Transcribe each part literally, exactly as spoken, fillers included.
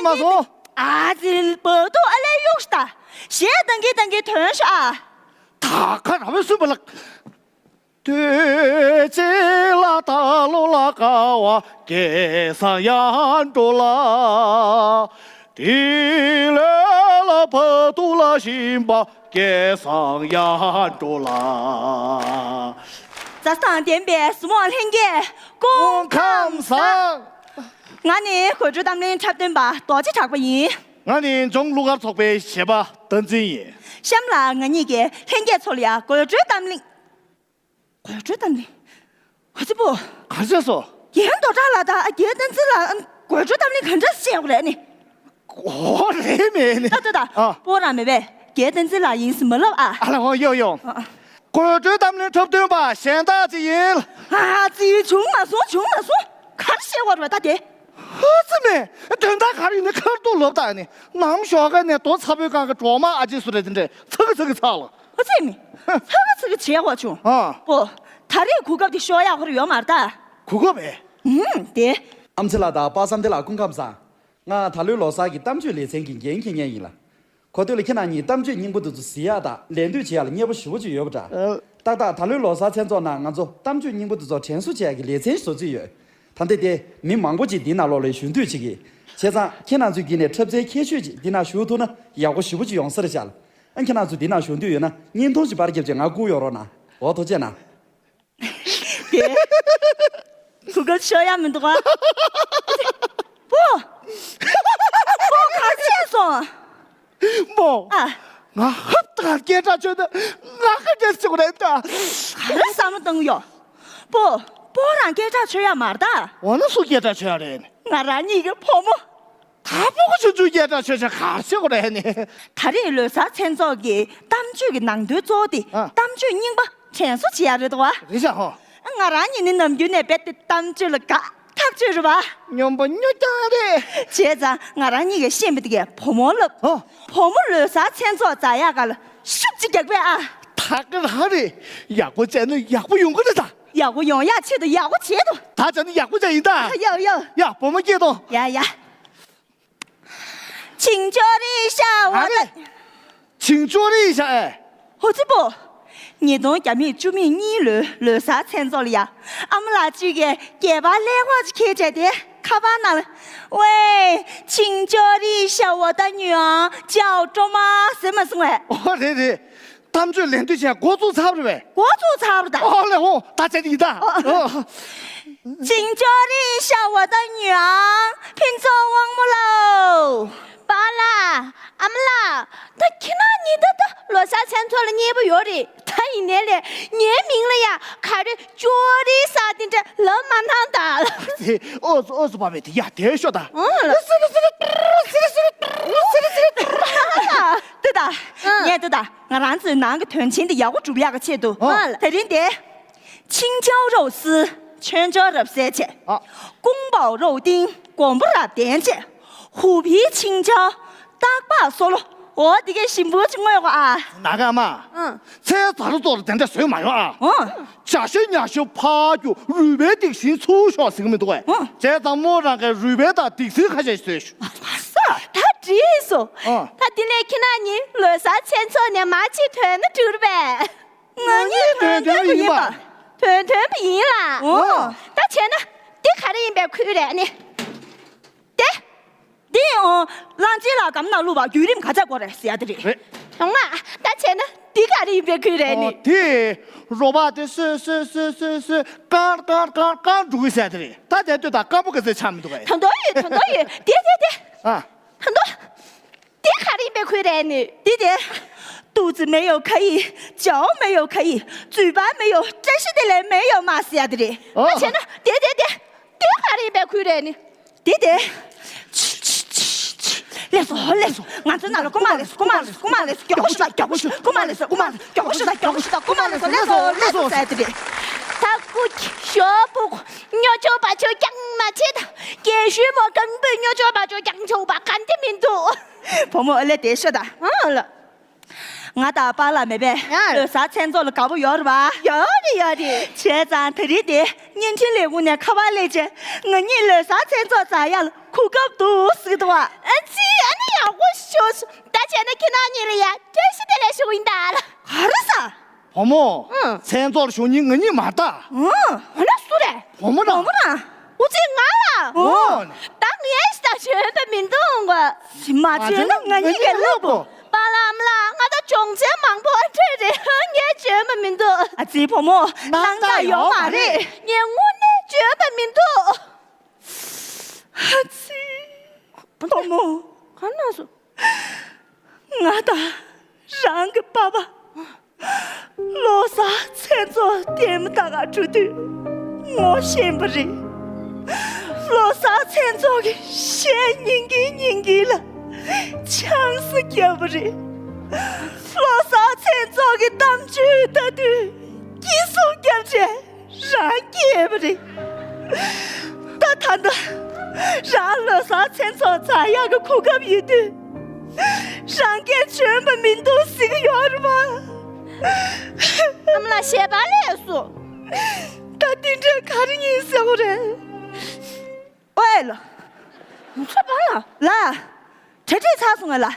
ཨ་སོ། ཨ་ཙི། བ་དུ་ཨ་ལས་གཡུག་ཤ་ད། གཞས་བཏང་གི་བཏང་གི་ཐོན་ཤ་ཨ། ད་ཁ་ར་བས་སུན་པ་ལགས། དུས་ཅི་ལ་ད་ལོ་ལ་ཀ་བ་སྐལ་བཟང་ཡར་འགྲོ་ལ། དེ་ལས་ལ་བ་དུ་ལ་ཞིམ་པ་སྐལ་བཟང་ཡར་འགྲོ་ལ། མཛའ་དང་ལྡན་པའི་གཟིགས་མོ་བ་ལྷན་རྒྱས་སྐུ་ཁམས་བཟང་། ང་ནི་དགོད་བྲོའི་གཏམ་གླེང་འཁྲབ་སྟོན་པ་རྡོ་རྗེ་གྲགས་པ་ཡིན། ང་ནི་འབྱུང་གླུ་གར་ཚོགས་པའི་གཞས་པ་བསྟན་འཛིན་ཡིན། གཤམ་ལ་ང་གཉིས་ཀྱིས་ལྷན་རྒྱས་ཚོ་ལ་ཡ་དགོད་བྲོའི་གཏམ་གླེང་། དགོད་བྲོའི་གཏམ་གླེང་། ཨ་ཙི་པོ། ག་རེ་བྱས་སོང་། རྒན་རྡོ་གྲགས་ལགས་དང་རྒན་བསྟན་འཛིན་ལགས་དགོད་བྲོའི་གཏམ་གླེང་ག་འདྲ་བྱེད་དགོས་རེད་ནི། ཨོ་རེད་མེད་ནི། ད་ད་ད། ཨ། པོ་རང་མེད་པས་རྒན་བསྟན་འཛིན་ལགས་ཡིན་ཟེར་མ་ལབ་ཨ། ཨ་ལ་ཧོ་ཡོ་ཡོ། ཨ་ཨ། དགོད་བྲོའི་གཏམ་གླེང་འཁྲབ་སྟོན་པ་གཞན་དག་ཅིག་ཡིན། ཨ་ཙི། བྱུང་མ་སོང་། བྱུང་མ་སོང་། ག་རེ་བཤད་དགོས་རེད་པ་ད་དེ། ཨ་ཙི་མེད། དོན་དག་ག་རེ་ཡིན་ནའི་ཁ་ཐུག་ལབ་ད་ནི། ནམ་ཞོགས་ཀ་ནས་རྡོ་ཚ་པོའི་སྒང་གི་གྲོག་མ་ཨ་ཅེ་སུ་རེད་དེ་འདྲས་ཚ་གི་ཚ་གི་ཚ་ལ། ཨ་ཙི་མི། ཚ་གི་ཚ་གི་བྱེད་དགོས་བྱུང་། ཨ། པོ། ད་རེས་གོ་སྐབས་དེ་ཤོར་ཡག་ཁོ་རང་ཡོད་མ་རེད་ད། གོ་སྐབས་ཨེ། ཨུམ། དེ། ཨམ་ཆི་ལགས་དང་པ་སངས་བདེ་ལགས་སྐུ་ཁམས་བཟང་། ང་ད་ལོའི་ལོ་གསར་གྱི་གཏམ་བརྗོད་ལེ་ཚན་གྱི་འགན་འཁྱེར་མཁན་ཡིན་ལ། གོ་ཐོས་ལ་ཁྱེད་རང་གཉིས་གཏམ་བརྗོད་སྙིང་པོ་དེ་ཚོ་གཟིགས་ཡག་དང་ལད་ཟློས་བྱེད་ཡག་ལ་མཉེས་པོ་ཞེ་པོ་ཅིག་ཡོད་པ་འདྲ། ཨ། ཏག་ཏག་ད་ལོའི་ལོ་གསར་མཚན་ཚོགས་ནང་ང་ཚོ་གཏམ་བརྗོད་སྙིང་པོ་དེ་ཚོ་དྲན་གསོ་བྱེད་ཡག་གི་ལེ་ཚན་ཞིག་བཟོ་རྩིས་ཡོད། ད་ལྟ་དེ་མི་མང་པོ་ཅིག་འདི་ནང་ལོགས་ལ་ཞུགས་འདོད་བྱེད་ཀྱི། བྱས་ཙང་ཁྱེད་རང་ཚོའི་བརྒྱུད་ནས་འཁྲབ་ཚན་ཁྱད་ཆོས་ཅིག་འདི་ནང་ཞུགས་ཐུབ་ན་ཡག་པོ་ཞེ་པོ་ཅིག་ཡོང་ས་རེད་ཤག་ལ། ཨ། ཁྱེད་རང་ཚོ་འདི་ནང་ཞུགས་འདོད་ཡོད་ན་བརྙན་ཐུང་ཞིག་པར་བརྒྱབ་བྱས་ང་བསྐུར་ཡོང་རོགས་གནང་། འོ་ཐུགས་རྗེ་གནང་། དེ། གོ་སྐབས་ཤོར་ཡག་མི་འདུག་ཨ། པོ། པོ་ག་རེ་བྱས་སོང་། པོ། ཨ། ང་ཧབ་ཏག་སྐད་གྲགས་ཆོད་ན་ང་ག་འདྲས་བྱེད་དགོས་རེད་ད། ག་རེ་བསམ་བློ་བཏང་གི་ཡོད། པོ། པོ་རང་སྐད་གྲགས་ཆོད་ཡག་མ་རེད་ད། འོ་ན་སུ་སྐད་གྲགས་ཆོད་ཡག་རེད། ང་རང་གཉིས་ཀྱི་བུ་མོ། ད་ཕྲུ་གུ་ཆུང་ཆུང་སྐད་གྲགས་ཆོད་ཆ་ག་རེ་བྱེད་དགོས་རེད་ནི། ད་རེས་ལོ་གསར་མཚན་ཚོགས་ཀྱི་གཏམ་བརྗོད་ཀྱི་ནང་དོན་གཙོ་བོ་དེ་ཨ། གཏམ་བརྗོད་རྙིང་པ་དྲན་གསོ་བྱེད་ཡག་རེད་དོ། རེད་ཤག་ཧོ། ང་རང་ཉིད་ནི་ནམ་རྒྱུན་ནས་རྦད་དེ་གཏམ་བརྗོད་ལ་དགའ་ཐག་ཆོད་རེད་པ། སྨྱོན་པ་སྨྱོ་རྐྱང་རེད། བྱས་ཙང་ང་རང་གཉིས་ཀྱིས་ཤེས་མི་དེ་གས་བུ་མོ་ལབ། ཧོ། བུ་མོ་ལོ་གསར་མཚན་ཚོགས་འཛར་ཡག་ག་ལ་ཤུགས་ཅིག་རྒྱག་པས་ཨ། ད་ག་རང་རེད། ཡག་པོ་བྱས་ན་ཡག་པོ་ཡོང་གི་རེད་ད། ཡག་པོ་ཡོང་ཡག་ཆེད་དུ་ཡག་པོ་བྱེད་དོ། ད་བྱས་ན་ཡག་པོ་བྱས་ཡིན་ད། ཡ་ཡ། ཡ་བུ་མོ་སྐྱེས་དོ། ཡ་ཡ། ཆིང་ཅོ་རི་ཤ་བ་ཨ་རེ། ད། ཆིང་ཅོ་རི་ཤ་ཨེ། ཧོ་ཙི་པོ། ཉིས་སྟོང་བརྒྱ་མེད་བཅུ་མེད་གཉིས་ལོའི་ལོ་གསར་མཚན་ཚོགས་ལ་ཡ། ཨ་མ་ལགས་གཅིག་གིས་སྐྱེས་པ་ཀླད་ཀོར་ཅིག་ཁྱེར་བྱས་ཏེ་ཁ་པར་ནང་ལ། ཝེ། ཆིང་ཅོ་རི་ཤ་བ་ད་ཉོ་ཨང་ཅའོ་ཀྲོ་མ་ཟེར་མ་སོང་བས། ཨོ་རེད་རེད། གཏམ་བརྗོད་ལན་འདེབས་བྱས་འགོ་བཙུགས་ཚར་བ་རེད་པས། འགོ་བཙུགས་ཚར་བ་ད། ཨོ་ལེ་ཧོ། ད་བྱས་ཏེ་ཡིན་ད། ཨོ། ཨོ། ཅིང་ཅོ་རི་ཤ་བ་ད་ཉུའང་ཕིན་ཚོ་དབང་མོ་ལོ། པཱ་ལགས། ཨ་མ་ལགས། ད་ཁྱེད་རང་གཉིས་ད་ད་ལོ་གསར་མཚན་ཚོགས་ལ་མཉེས་པོ་ཡོད་རེད། ད་ཡིན་ནའི་ལས་ངའི་མིང་ལ་ཡ་ག་རེ་ཅོ་རི་ས་དེ་འདྲ་ལབ་མ་གནང་ད། ཨོ་ཙི་ཨོ་ཙི་པ་བས་དེ་ཡ་དེ་ཤོད་ད། ཨོ་ལ། ཏི་ད། ཨ། ངས་ཏི་ད། ང་རང་ཚོའི་ནང་གི་དོན་ཆེན་འདི་ཡག་པོ་སྒྲུབ་ཡག་གི་ཆེད་དུ། ཨ། དེ་རིང་འདི། ཆིང་ཅའོ་རོའུ་སི། ཆོན་ཅོ་རབ་གསལ་བྱས། ཨ། ཀུང་པའོ་རོའུ་ཏིང་། དགོན་པ་རབ་བརྟན་བྱས། ཧུ་ཕི་ཆིང་ཅའོ། སྟག་ལྤགས་སོ་ལོ། འོ་འདི་གའི་ཞིམ་པོ་ཅིག་བརྔོས་གོ་ཨ། ན་ག་མ། ཨ། ཚེ་ད་རུ་ཙོག་ལ་དེ་འདྲ་བཟོས་མ་ཡོང་ཨ། ཨ། བྱ་ཤོད་ཉ་ཤོད་ཕ་རྒྱུ་རུས་སྦལ་སྡིག་སྲིན་ཚུར་ཤོག་ཟེར་གི་མི་འདུག་གས། ཨ། བྱས་ཙང་མོ་རང་གིས་རུས་སྦལ་དང་སྡིག་སྲིན་ཁ་ཤས་ཤིག་བཟོས་ཤོག་ད་འགྲིག་སོང་། ཨ། ད་དེ་ལས་ཁྱེད་རང་གཉིས་ལོ་གསར་མཚན་ཚོགས་ནས་མར་ཕྱིར་ཐོན་ན་འགྲིག་རེད་པས། ང་གཉིས་དོན་མཐུན་པ་ཡིན་པ། དོན་མཐུན་པ་ཡིན་ལ། ཨོ། ད་བྱས་ན་འདི་ག་རེ་ཡིན་པའི་ཁུལ་རེད་ནི། དེ། འདི་ཨོ། གླང་ཆེན་ལ་སྒམ་ནང་བླུགས་པ་བརྒྱུད་རིམ་ག་ཚད་དགོས་རེད་ཟེར་ཡ་དེ་རེད། རེད། ཡོང་ང་། ད་བྱས་ན་འདི་ག་རེ་ཡིན་པའི་ཁུལ་རེད་ནི། ཨོ་དེ། རོ་བ་དེ་སོས་སོས་སོས་སོས་སོས་ཀར་ཀར་ཀར་ཀར་འགྲོ་གི་ཟེར་ཡ་དེ་རེད། ད་དེ་ལྟོས་དང་དཀར་པོ་ག་ཚད་ཆགས་མི་འདུག་གས། ད་དོ་ཡོད་ད་དོ་ཡོད་དེ་དེ་དེ། ཨ། ད་དོ། དེ་ག་རེ་ཡིན་པའི་ཁུལ་རེད་ནི། དེ་དེ། 肚子没有可以，脚没有可以，嘴巴没有，真是的嘞，没有嘛是呀的嘞。ཨོ། ད་བྱས་ན་དེ་དེ་དེ། དེ་ག་རེ་ཡིན་པའི་ཁུལ་རེད་ནི། དེ་དེ། ལེགས་སོ་ལེགས་སོ། ང་ཚོ་ནང་ལ་རྐུ་མ་ལེགས་སོ་རྐུ་མ་ལེགས་སོ་རྐུ་མ་ལེགས་སོ། མགྱོགས་པོ་ཞུ་ད་མགྱོགས་པོ་ཞུ། རྐུ་མ་ལེགས་སོ་རྐུ་མ་ལེགས་སོ། མགྱོགས་པོ་ཞུ་ད་མགྱོགས་པོ་ཞུ་ད། རྐུ་མ་ལེགས་སོ་ལེགས་སོ་ལེགས་སོ་ཟེར་དེ་རེད། ད་སྐུ་ཞོགས་པོ་སྨྱོ་ཆོག་པ་ཆོག་རྐྱང་མ་བྱེད་ད། རྒན་ཤོས་མོ་རྐང་པོས་སྨྱོ་ཆོག་པ་ཆོག་རྐྱང་ཆོག་པ་ག་འདི་མི་འདུག་བུ་མོ་ཨ་ལེ་དེ་ཤོད་ད། ཨང་ལ། ང་དང་པཱ་ལགས་མེད་པས། ཡ། ལོ་གསར་མཚན་ཚོགས་ལ་དགའ་པོ་ཡོད་རེད་པ། ཡོད་རེད་ཡོད་རེད། བྱས་ཙང་དེ་རིང་དེ་བརྙན་འཕྲིན་ལས་ཁུངས་ནས་ཁ་པར་སླེབས་བྱས་ང་གཉིས་ལོ་གསར་མཚན་ཚོགས་འཛར་ཡག་ལ་ གོ་སྐབས་འདུག་ཟེར་གི་འདུག་བ། ཨ་ཙི། ཨ་ནི་ཡག་པོ་ཞུ་སོང་། ད་བྱས་ན་ཁྱེད་རང་གཉིས་ལ་ཡ་བཀྲ་ཤིས་བདེ་ལེགས་ཞུ་གི་ཡིན་ད་ལ། ག་རེ་ཟ། བུ་མོ། ཨང་། མཚན་ཚོགས་ལ་ཞུགས་མཁན་ང་གཉིས་མ་རེད་ད། ཨང་། འོ་ན་སུ་རེད། བུ་མོ་རང་། བུ་མོ་རང་། འུ་ཚོའི་ང་ལ། ཨོ། ད་ངས་ད་བྱོན་པ་མི་འདུག་ག་མ་བྱོན་ན་ང་གཉིས་ཀྱི་ལབ་བོ། པཱ་ལགས་ཨ་མ་ལགས། ང་ད་སྦྱོང་ཚན་མང་པོ་འཕྲད་རེད། ངས་བྱོན་པ་མི་འདུག་ཨ་ཙི་བུ་མོ། སྣང་དག་ཡོད་མ་རེད། ངས་དངོས་གནས་བྱོན་པ་མི་འདུག་ཨ་ཙི། བུ་མོ། ག་ན་སོ། ང་དང་རང་གི་པ་ཕ། ལོ་གསར་མཚན་ཚོགས་ལྟད་མོ་ལྟ་ག་འགྲོ་དུས་ངོ་ཤེས་པ་རེད། ལོ་གསར་མཚན་ཚོགས་ཀྱི་གཞས་ཉན་གིན་ཉན་གིན་ལ་ཆང་ས་བརྒྱབ་པ་རེད། ལོ་གསར་མཚན་ཚོགས་ཀྱི་གཏམ་བརྗོད་ལྟ་དུས་སྐྱིད་སྡུག་བརྒྱབ་བྱས། རང་སྐྱེས་པ་རེད། ད་ད་ལྟ་རང་ལོ་གསར་མཚན་ཚོགས་འཛོམས་ཡག་གི་གོ་སྐབས་ཡོད་དུས། རང་སྐད་བྱོན་པ་མི་འདུག་ཟེར་གི་ཡོད་རེད་པ། ཨ་མ་ལགས་ཞལ་པར་ལས་སོ། ད་དེ་འདྲས་ག་རེ་ཡིན་ཟེར་བ་རེད། ཨོའེ་ལོ། ཚོད་པ་ལ། ལ། གྲ་སྒྲིག་ཚར་སོང་ང་ལ། ཨ་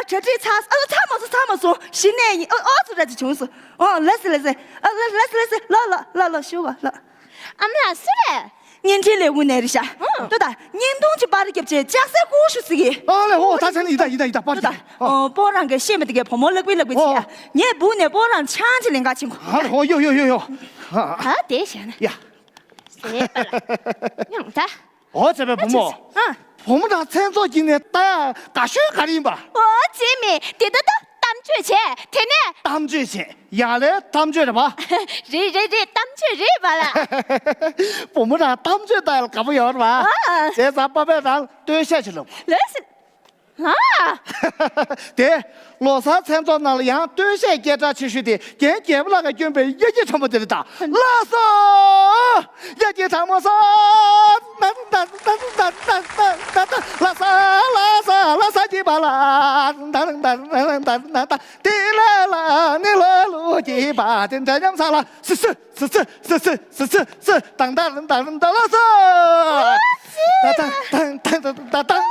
གྲ་སྒྲིག་ཚར། ཨ་ཚར་མ་སོང་། ཚར་མ་སོང་། གཞི་ནས་ཡིན། ཨ་ཨོ་ཚོ་ར་ཅིག་བྱུང་སོང་། ཨོ་ལགས་སེ་ལགས་སེ། ཨ་ལགས་ལགས་སེ་ལགས་སེ། ལ་ལ་ལ་ལ་ཞུ་བ་ལ། ཨ་མ་ལགས་སུ་རེད། བརྙན་འཕྲིན་ལས་ཁུངས་ནས་རེད་ཤག་ཨང་། ལྟོས་དང་། བརྙན་ཐུང་ཅིག་པར་རྒྱབ་བྱས་ལྕགས་སེར་ཀུ་ཤུ་ཟིག་གི། ཨ་ལས། ཨོ་ད་ཆ་ནི་ཡིན་ད་ཡིན་ད་ཡིན་ད། པར་ལྟོས་དང་། རྒྱབ། ཨོ། ཨོ་སྤོ་རང་གི་ཤེས་མི་དེ་གའི་བུ་མོ་ལག་པི་ལག་པི་ཨོ་བྱས་ཡ། ངས་སྦུག་ནས་སྤོ་རང་ཆང་ཅིག་ལེན་ག་ཕྱིན་གོ། ཨ་ལས། ཨོ་ཡོ་ཡོ་ཡོ་ཡོ། ཨ། ཨ་དེ་བྱས་ན། ཡ། ཟེར་པ་ལ། ཡང་ད། ཨོ་བྱས་པའི་བུ་མོ། ཨ། བུ་མོ་དང་མཚན་ཚོགས་ཀྱི་ནས་ལྟ་ཡ་དགའ་ཤོས་ག་རེ་ཡིན་པ། ཨོ་བྱས་མེད་དེ། ད་ད་གཏམ་བརྗོད་བྱས། དེ་ནས། གཏམ་བརྗོད་བྱས། ཡ་ལས་གཏམ་བརྗོད་རེད་པ། རེད་རེད་རེད། གཏམ་བརྗོད་རེད་པ་ལ། བུ་མོ་རང་གཏམ་བརྗོད་ལྟ་ཡ་ལ་དགའ་པོ་ཡོད་རེད་པ། ཨ། བྱས་ཙང་པ་ཕས་རང་ལ་སྟོད་གཞས་ཅིག་ལབ། ལགས་སེ། ལ། དེ། ལོ་གསར་མཚན་ཚོགས་ནང་ལ་ཡང་སྟོད་གཞས་སྐད་གྲགས་ཆེ་ཤོས་དེ་རྒན་རྒྱལ་པོ་ལགས་ཀྱིས་བསྐྱོན་པའི་དབྱར་སྐྱིད་གྲང་མོ་དེ་རེད་ད། ལགས་སོ། དབྱར་སྐྱིད་གྲང་མོ་སོ། ལ་ས་ལ་ས་ལ་ས་སྐྱིད་པ་ལ། དེ་ལ་ལ་ནི་ལ་ལུ་སྐྱིད་པ་དེ་འདྲ་མཉམ་ས་ལ། སི་སི་སི་སི་སི་སི་སི་སི་སི། དང་དང་དང་དང་ལ་སོ། ད་དང་དང་དང་དང་དང་།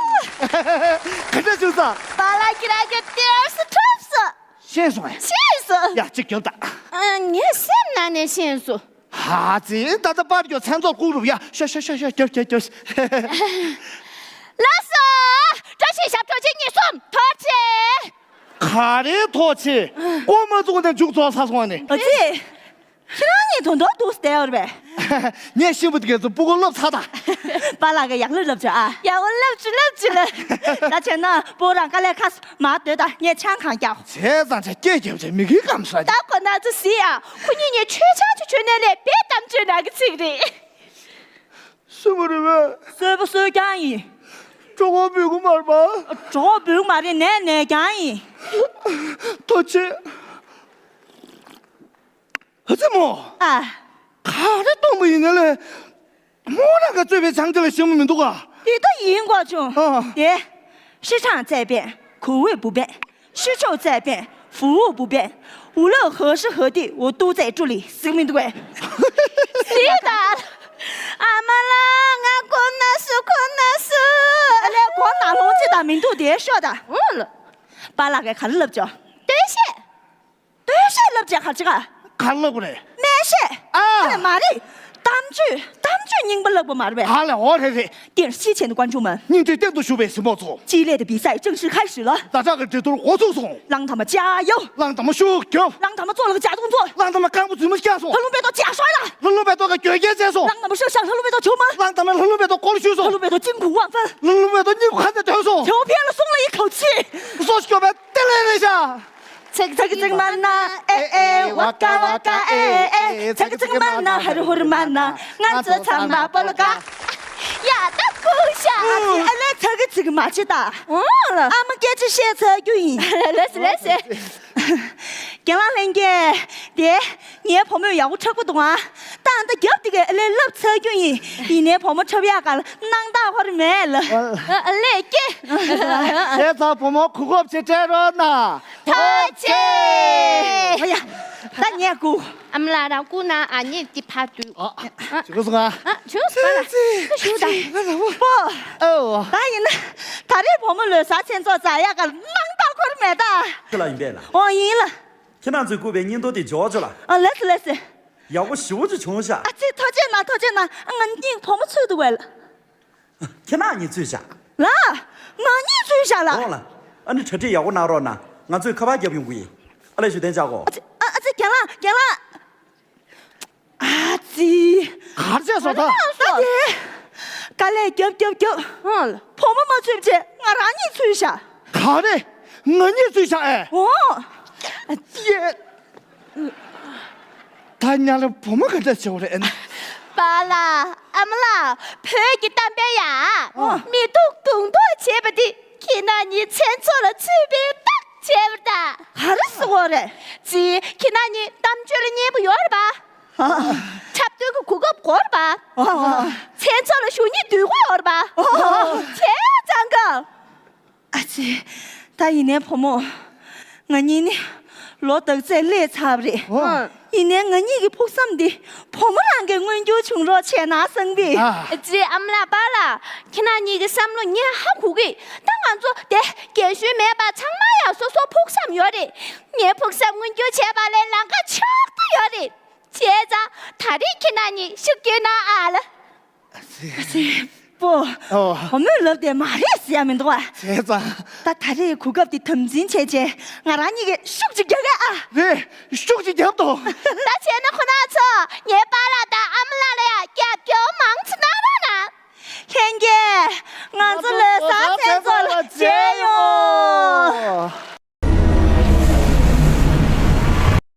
ག་འདྲ་བྱུང་སོང་། པཱ་ལགས་ཁྱེད་རང་གི་གཏེར་སུ་འཁྲབ་སོང་། ཤེས་སོང་ངས། ཤེས་སོང་། ཡ་གཅིག་རྒྱོབ་དང་། ཨ། ངའི་སེམས་ནང་ནས་ཤེས་སོང་། ཨ་ཙི། ད་ལྟ་པར་རྒྱོབ། མཚན་ཚོགས་བསྐུར་རུབ་ཡ། ཤོག་ཤོག་ཤོག་ཤོག་རྒྱོབ་རྒྱོབ་རྒྱོབ། ལགས་སོ། བཀྲ་ཤིས་ཞབས་བྲོ་གཅིག་གཉིས་གསུམ། ཐོག་ཆེ། ག་རེ་ཐོག་ཆེ། ཀོ་མ་བཙུགས་ནས་མཇུག་རྫོགས་ཚར་སོང་བ་ནི། ཨ་ཙི། ཁྱེད་རང་གཉིས་དོན་དག་འདུག་སྟེ་ཡོད་རེད་པས། ངས་ཤེས་པ་དེ་གས་ཚོ་སྤུ་གུ་སློབ་ཚར་དང་། པཱ་ལགས་ཀྱིས་ཡག་ལབ་ལབ་བྱ་ཨ། ཡག་པོ་ལབ་བྱུང་ལབ་བྱུང་ལ། ད་བྱས་ན་སྤོ་རང་དཀའ་ལས་ཁག་སོང་། མར་སྡོད་དང་། ངས་ཆང་གང་རྒྱག་བྱས་ཙང་ཆ་སྐྱེས་རྒྱབ་བྱས་མི་གི་སྐམ་ས། ད་ཁོ་ན་ཚོ་གཟིགས་ཨ། ཁོ་གཉིས་ནས་ཆོས་ཆང་ཆུ་ཆོས་ནས་ལས་པའི་གཏམ་བརྗོད་ནང་གི་ཚིག་རེད། སུ་མ་རེད་པས། སོས་པ་སོས་རྐྱང་ཡིན། གྲོད་ཁོག་འབུད་གི་མ་རེད་པ། གྲོད་ཁོག་འབུད་གི་མ་རེད། ནས་ནས་རྐྱང་ཡིན། ཐོག་ཆེ། ཨ་ཙི་མོ། ཨ། ག་རེ་གཏོང་པ་ཡིན་ན་ལས། མོ་རང་ག་བཙོས་པའི་ཆང་དེ་ལ་ཞིམ་པོ་མི་འདུག་ག་དེ་ལྟ་ཡིན་དགོས་བྱུང་། ཨ། དེ། 市场这边，口味不变。需求这边，服务不变。无论何时何地，我都在这里。ཟེར་མི་འདུག་གས། ཟེར་ད། ཨ་མ་ལགས། ང་གོ་ན་སུ་གོ་ན་སུ། ཨ་ལས། གོ་ན་ལོང་ཅི་ད་མི་འདུག་དེ་ཤོད་ད། ཨོ་ལ། པཱ་ལགས་ཀྱིས་ག་རེ་ལབ་བྱུང་། སྟོད་གཞས། སྟོད་གཞས་ལབ་བྱས་ག་རེ་བྱེད་ག་ག་རེ་ལབ་དགོས་རེད། སྨད་གཞས། ཨ། ཨ་ལས་མ་རེད། གཏམ་བརྗོད། གཏམ་བརྗོད་རྙིང་པ་ལབ་དགོས་མ་རེད་པས། ཨ་ལས། འོ་རེད་རེད། 电视机前的观众们། སྙིང་ཐིག་སྟེང་དུ་བཞུགས་པའི་གཟིགས་མོ་ཚོ། 激烈的比赛正式开始了。 ཛ་དྲག་གི་འགྲན་བསྡུར་འགོ་ཚུགས་སོང་། 让他们加油。 ལང་དང་མ་ཤུགས་རྒྱོབ། 让他们做了个假动作。 ལང་དང་མ་རྐང་པ་རྫུན་མ་བརྐྱངས་སོང་། ལྷ་ལུང་པའི་ཐོག་ཇག་ཤོར་ལ། ལྷ་ལུང་པའི་ཐོག་ག་གྱོད་སྐྱེལ་བྱས་སོང་། 让他们射向 ལྷ་ལུང་པའི་ཐོག་球门。 ལང་དང་མ་ལྷ་ལུང་པའི་ཐོག་གོ་ལ་ཤུད་སོང་། လྷ་ལུང་པའི་ཐོག་惊恐万分། ལྷ་ལུང་པའི་ཐོག་སྙིང་ཁུ་ཁ་ནས་ཐོན་སོང་། 球偏了，松了一口气。 སོ་ཞིག་གྱོད་པའི་ཏེ་ལེ་ལེ་ཤ། ཚིག་ཚིག་ཚིག་མ་ན་ཨེ་ཨེ། ཝ་ཀ་ཝ་ཀ་ཨེ་ཨེ། ཚིག་ཚིག་མ་ན་ཧུར་ཧུར་མ་ན། ང་ཚོ་ཚང་མ་སྤོ་ལོ་ཀ། ཡ་ད་ཁུ་ཤ། ཨ་ལས་ཚིག་ཚིག་མ་བྱེད་ད། ཨོ་ལ། ཨ་མ་སྐད་ཆ་བཤད་ཚར་རྒྱུ་ཡིན། ལགས་སེ་ལགས་སེ། རྒན་ལགས་ལྷན་རྒྱས། དེ། ངའི་བུ་མོས་ཡག་པོ་འཁྲབ་ཀྱི་འདུག་ཨ། ད་ཨ་ད་རྒྱབ་དེ་གས་ཨ་ལས་བསླབ་ཚར་རྒྱུ་ཡིན། ཡིན་ནའི་བུ་མོ་འཁྲབ་ཡག་ག་ལ་སྣང་དག་ཁོ་ར་མེད་ལ། ཨ་ཨ་ལས་ཀྱེ། བྱས་ཙང་བུ་མོ་གོ་སྐབས་ཅིག་སྤྲད་རོགས་གནང་། ཐུགས་རྗེ་ཆེ། ཨ་ཡ། ད་ངས་སྒུག་ཨ་མ་ལགས་རང་སྒུག་ན་ཨ་མྱེས་འདི་ཕར་འདུག་ཨ། ཨ། བྱེད་དགོས་སོང་ང་། ཨ། བྱེད་དགོས་སོང་ང་། ཨ་ཞུ་ད། པོ། ཨོ། ད་ཡིན་ན། ད་རེས་བུ་མོ་ལོ་གསར་མཚན་ཚོགས་བཅར་ཡག་ག་ལ་སྣང་དག་ཁོ་ར་མེད་ད། ཁྱེད་ལ་ཡིན་པས་ལ། ཨོ་ཡིན་ལ། ཁྱེད་རང་ཚོས་བསྐུར་བའི་སྙིང་དོར་དེ་འཇོག་ཆོག་ལ། ཨ་ལགས་སོ་ལགས་སོ། ཡག་པོ་ཞེ་པོ་ཅིག་བྱུང་ཤག་ཨ་ཙི་ཐུགས་རྗེ་གནང་ཐུགས་རྗེ་གནང་། ང་གཉིས་བུ་མོ་འཚོལ་འདུག་པས་ལ། ཁྱེད་རང་གཉིས་འཚོལ་ཤག་ལ། ང་གཉིས་འཚོལ་ཤག་ལ། འོང་ལ། ཨ་ནི་གྲ་སྒྲིག་ཡག་པོ་གནང་རོགས་གནང་། ང་ཚོས་ཁ་པར་རྒྱབ་ཡོང་གི་ཡིན། ཨ་ལས་ཞུ་གཏན་འཇགས་གོ། ཨ་ཙི་ཨ་ཨ་ཙི་རྒན་ལགས་རྒན་ལགས། ཨ་ཙི། ག་རེ་བྱས་སོང་ད། ཨ་ཙི། དཀའ་ལས་རྒྱབ་རྒྱབ་རྒྱབ། ཨང་། བུ་མོ་མ་འཚོལ་བྱས་ང་རང་གཉིས་འཚོལ་ཤག་ག་རེ། ང་གཉིས་འཚོལ་ཤག་ཨེ། འོང་། ཨ་ཙི། ད་ཉ་ལ་བུ་མོ་ག་འདྲ་བྱེད་པ་རེད། པཱ་ལགས་ཨ་མ་ལགས། བོད་ཀྱི་གཏམ་དཔེ་ཡ། ཨོ། མི་སྡུག་སྡུག་མདོག་བྱེད་པ་འདི་ཁྱེད་རྣམ་གཉིས་མཚན་ཚོགས་ལ་ཚུད་པའི་རྟགས་བྱས་པ་ད། ག་རེ་ཟེར་བ་རེད། ཙི། ཁྱེད་རྣམ་གཉིས་གཏམ་བརྗོད་ལ་མཉེས་པོ་ཡོད་རེད་པ། ཨ། འཁྲབ་སྟོན་གྱི་གོ་སྐབས་དགོས་རེད་པ། ཨོ། མཚན་ཚོགས་ལ་ཞུགས་མཁན་འདུས་ཁོ་ཡོད་རེད་པ། ཨོ། བྱས་ཙང་ག་ཨ་ཙི། ད་ཡིན་ནའི་བུ་མོ། ང་གཉིས་ནི་ལོ་དག་ཚད་སླེབས་ཚར་བ་རེད། ཨོ། ཡིན་ནའི་ང་གཉིས་ཀྱི་ཕུགས་བསམ་འདི་བུ་མོ་རང་གིས་མངོན་འགྱུར་བྱུང་རོགས་བྱས་ན་བསམ་པས། ཨ། ཨ་ཙི་ཨ་མ་ལགས་པཱ་ལགས། ཁྱེད་རྣམ་གཉིས་ཀྱི་བསམ་བློ་ངས་ཧ་གོ་གི། ད་ང་ཚོ་དེ་རྒན་གཞོན་མེད་པར་ཚང་མ་ཡང་སོ་སོ་ཕུགས་བསམ་ཡོད་རེད། ངའི་ཕུགས་བསམ་མངོན་འགྱུར་བྱས་པ་ལས་ལམ་ཁ་ཕྱོགས་བསྡུས་ཡོད་རེད། བྱས་ཙང་ད་རེས་ཁྱེད་རྣམ་གཉིས་ཤུགས་རྒྱབ་གནང་ཨ་ལ། ཨ་ཙི། པོ། ཨོ། བུ་མོས་ལབ་དེ་མ་རེད་ཟེར་ཡ་མི་འདུག་ཨ། བྱས་ཙང་། ད་ད་རེས་གོ་སྐབས་དེ་དམ་འཛིན་བྱས་བྱས་ང་རང་གཉིས་ཀྱིས་ཤུགས་ཅིག་རྒྱག་གི་ཨ། རེད། ཤུགས་ཅིག་རྒྱབ་དང་། ད་བྱས་ན་